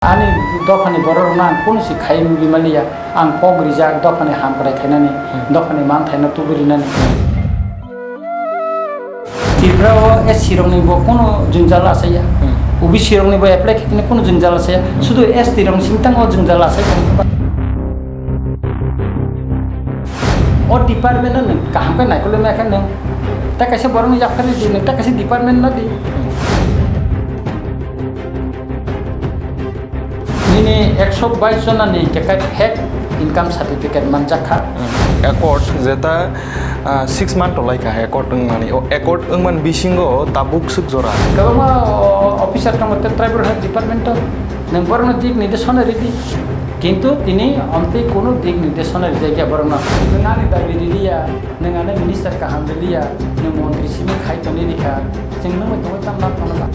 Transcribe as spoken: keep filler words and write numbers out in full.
Ani dophani bororokno ang kunu si khai muli maliya, ang kok rijak dophani hamkrai khainani, Hmm. dophani manthaino tubui rinani. Tripura o S C rokni bo kunu jwngjal asaya, Hmm. O B C rokni bo apply khaitini kunu jwngjal asaya, Hmm. Sudu S T rokni singtang o jwngjal asaya. O department no nwng kaham khe naikolwi maya khe nwng ta kaisa borokno yaphar di, nwng ta kaisa department no di. Nini ekso bais jona ni hingke kai fake income certificate manjak kha. Accord jeta, ah, six month tolai kha accord wngmani. O accord wngmani bisingo tabuk swk jora. Kwbangma, o, officer tongo tei tribal health department o. Nwng borokno dik nirdeshona ridi. Kintu tini omtwi kunu dik nirdeshona rijak ya borokno. Nwng ani dabi riliya, nwng ani minister kaham riliya, nwng montri simi khai tongwi rikha. Chwng nwng bai tongwi tamo lab tongna ba.